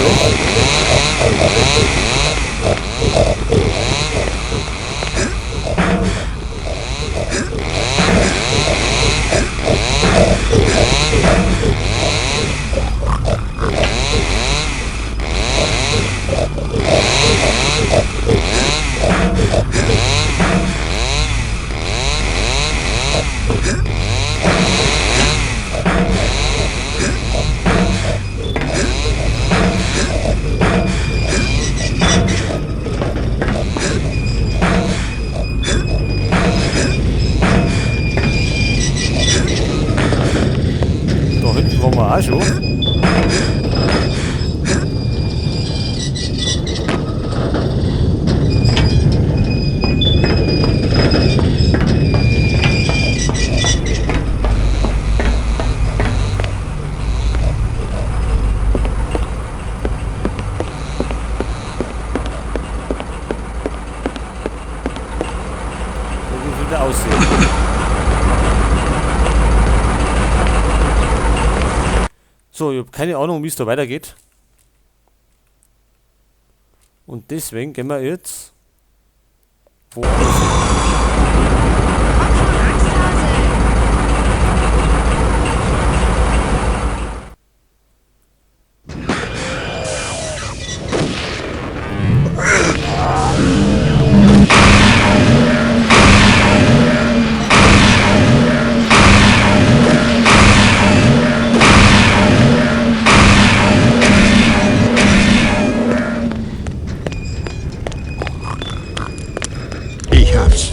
da. Da hinten waren wir auch schon. So wie es wieder aussieht. So, ich hab keine Ahnung, wie es da weitergeht. Und deswegen gehen wir jetzt woanders hin. Komm schon, Angsthase! Ich hab's.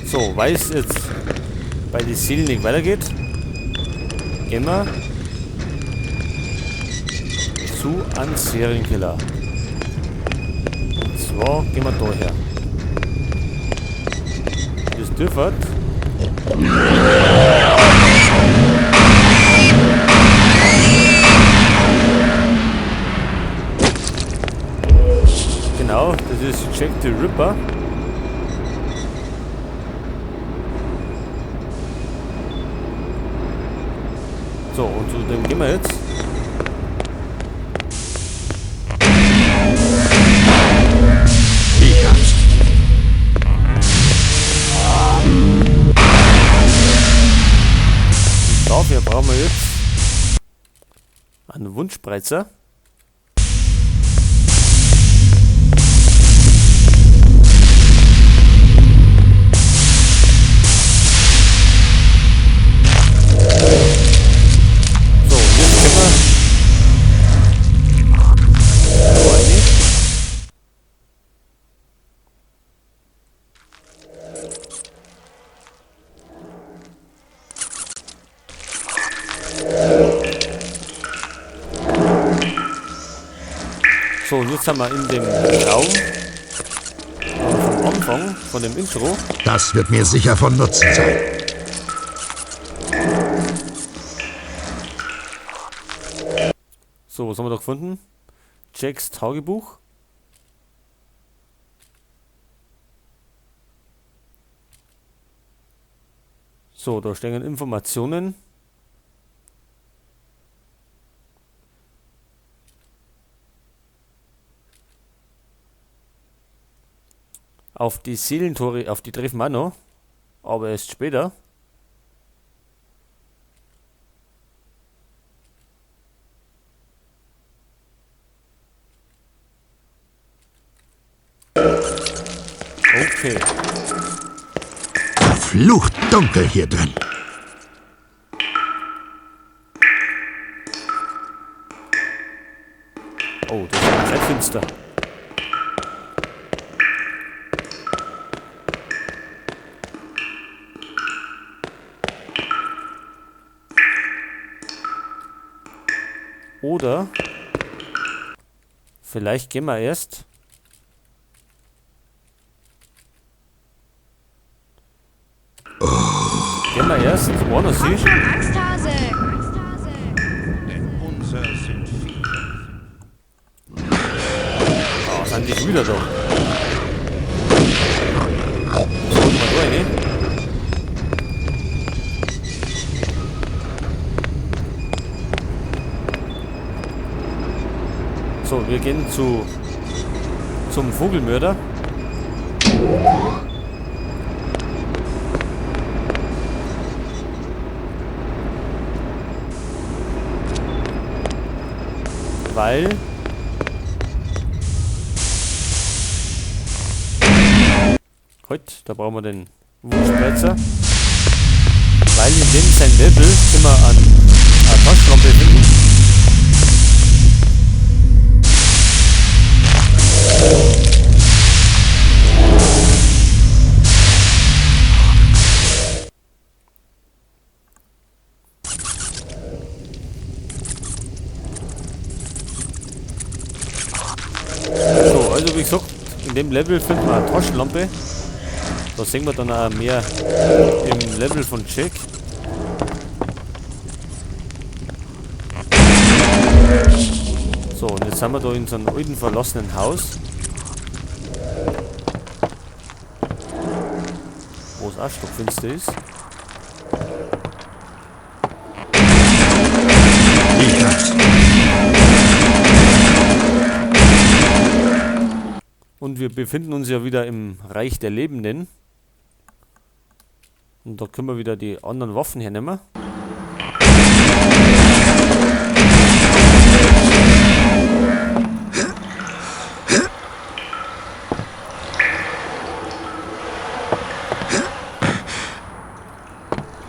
So, weil es jetzt bei den Seelen nicht weitergeht, gehen wir zu einem Serienkiller. Und zwar gehen wir da her. Das dürfert. Genau, das ist Jack the Ripper. So, und zu dem gehen wir jetzt. Ich hab's. Und dafür brauchen wir jetzt einen Wundspreizer. So, und jetzt können wir da rein. So, und jetzt sind wir in dem Raum vom Anfang, von dem Intro. Das wird mir sicher von Nutzen sein. So, was haben wir da gefunden? Jacks Tagebuch. So, da stehen Informationen. Auf die Seelentore, auf die treffen wir auch noch. Aber erst später. Okay. Verflucht dunkel hier drin. Oh, das ist sehr finster. Oder vielleicht gehen wir erst. Gehen wir erst woanders Komm hin. schon, Angsthase! Denn unser sind viele. Ah, sind die schon wieder da? So, gehen wir da rein. So, wir gehen zum Vogelmörder. Weil heute, da brauchen wir den Wutspreizer. Weil in dem sein Level können wir eine Taschenlampe finden. So, also wie gesagt, in dem Level finden wir eine Taschenlampe. Da sehen wir dann auch mehr im Level von Jack. So, und jetzt sind wir da in so einem alten verlassenen Haus. Wo es auch stockfinster ist. Ich hab's. Und wir befinden uns ja wieder im Reich der Lebenden. Und da können wir wieder die anderen Waffen hernehmen.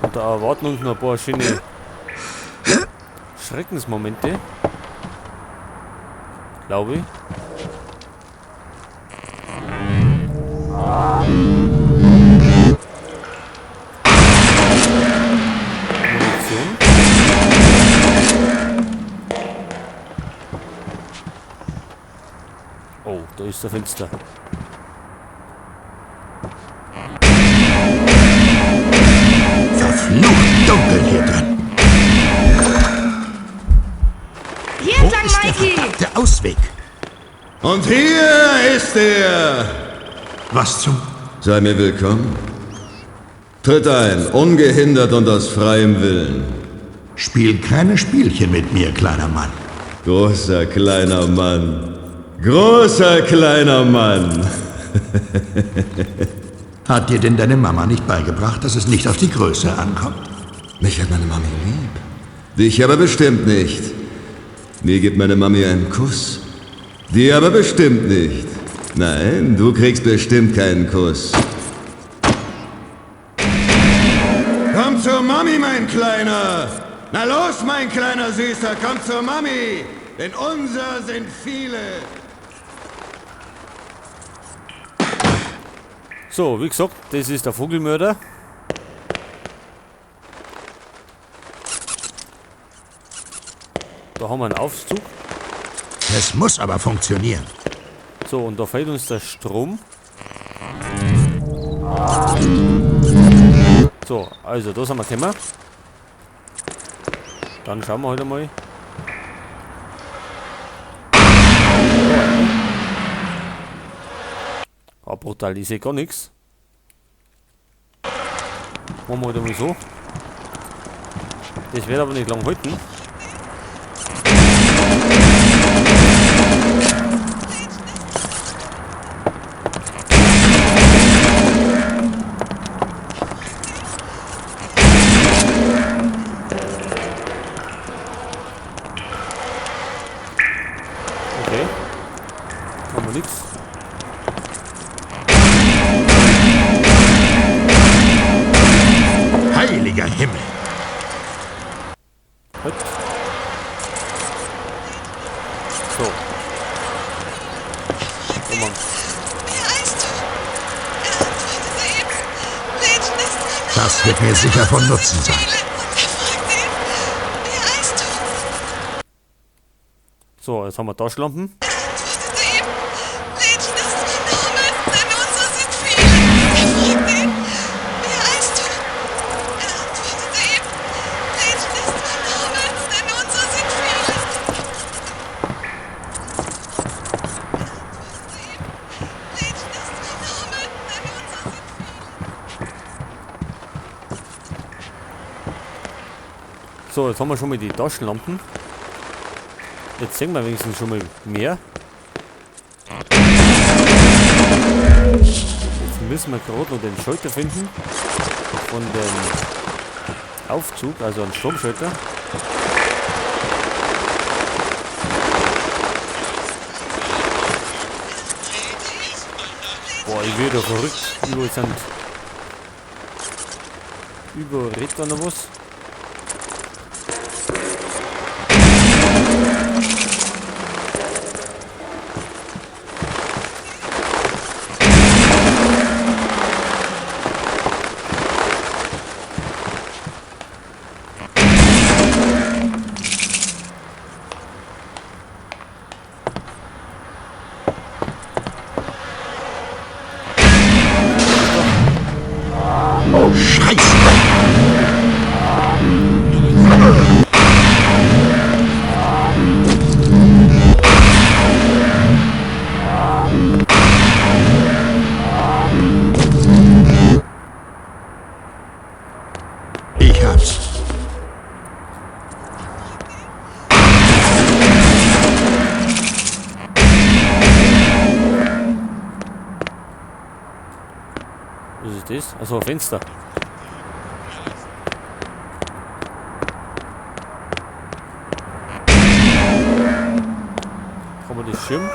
Und da erwarten uns noch ein paar schöne Schreckensmomente. Glaube ich. Munition. Oh, da ist der Fenster. Verflucht dunkel hier drin. Hier Wo entlang, ist der Mikey! verdammte Ausweg? Und hier ist er! Was zum... Sei mir willkommen. Tritt ein, ungehindert und aus freiem Willen. Spiel keine Spielchen mit mir, kleiner Mann. Großer kleiner Mann. Großer kleiner Mann. Hat dir denn deine Mama nicht beigebracht, dass es nicht auf die Größe ankommt? Mich hat meine Mami lieb. Dich aber bestimmt nicht. Mir gibt meine Mami einen Kuss. Dir aber bestimmt nicht. Nein, du kriegst bestimmt keinen Kuss. Komm zur Mami, mein Kleiner! Na los, mein kleiner Süßer, komm zur Mami! Denn unser sind viele! So, wie gesagt, das ist der Vogelmörder. Da haben wir einen Aufzug. Es muss aber funktionieren. So, und da fehlt uns der Strom. So, also da sind wir gekommen. Dann schauen wir heute mal. Ah, brutal, ich sehe gar nichts. Machen wir heute mal so. Das wird aber nicht lang halten. Okay. Haben wir nichts. Heiliger Himmel! Halt. So. Oh Mann. Das wird mir sicher von Nutzen sein. So, jetzt haben wir Taschenlampen. So, jetzt haben wir schon mal die Taschenlampen. Jetzt sehen wir wenigstens schon mal mehr. Jetzt müssen wir gerade noch den Schalter finden. Von dem Aufzug, also einen Stromschalter. Boah, ich werde verrückt. Überall sind überall redet da noch was. Oh, Scheiße! Ich hab's. Was ist das? Also ein Fenster. Kann man das schirmen?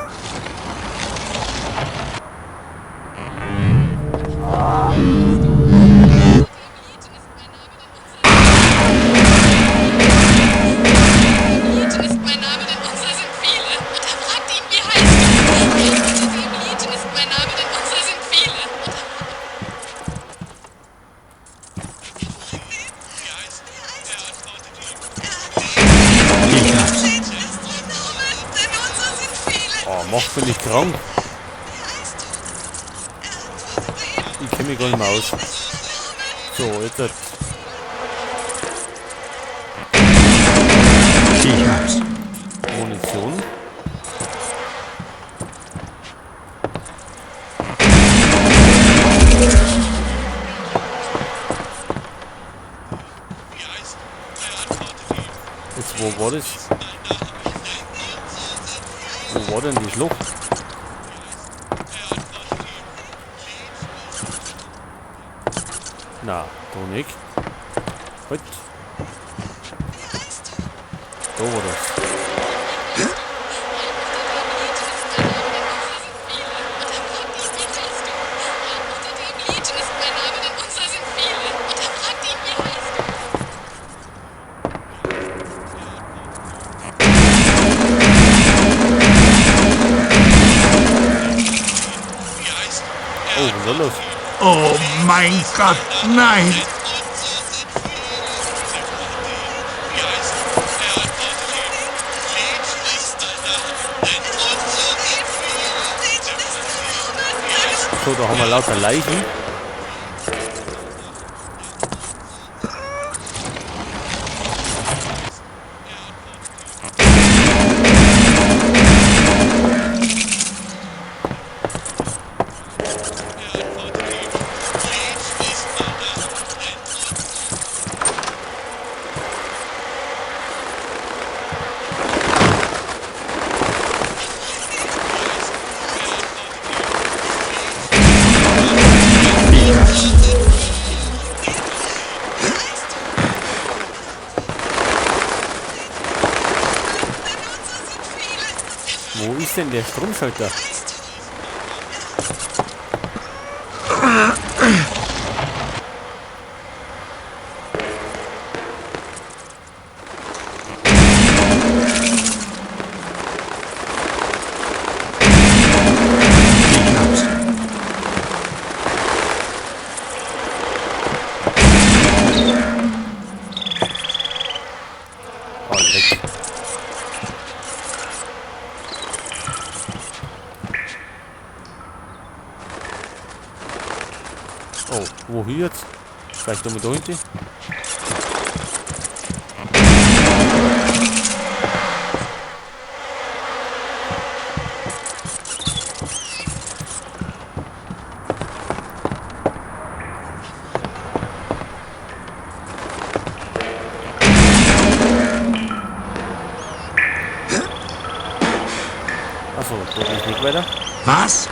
Legion ist mein Name, denn unser sind viele. Und er fragte ihn, wie heißt du? Er antwortete ihm, Legion ist mein Name, denn unser sind viele. Und Ich hab's. er denn unser sind viele. Oh, macht mich nicht krank. Ich kenne mich gar nicht mehr aus. So, jetzt hat Ich hab's. Munition. Jetzt, wo war das? Wo war denn die Schlucht? Na, da nicht. Halt. Da war das. Legion ist mein Name, denn unser sind viele. Und er fragte ihn, wie heißt du? Oh, was ist da los? Oh mein Gott, nein! So, da haben wir lauter Leichen. Ich hab's. Wo ist denn der Stromschalter? Ich hab's. Oh, leck. Oh, wo hier jetzt? Vielleicht nochmal da hinten? Achso, da gehe ich nicht weiter. Was?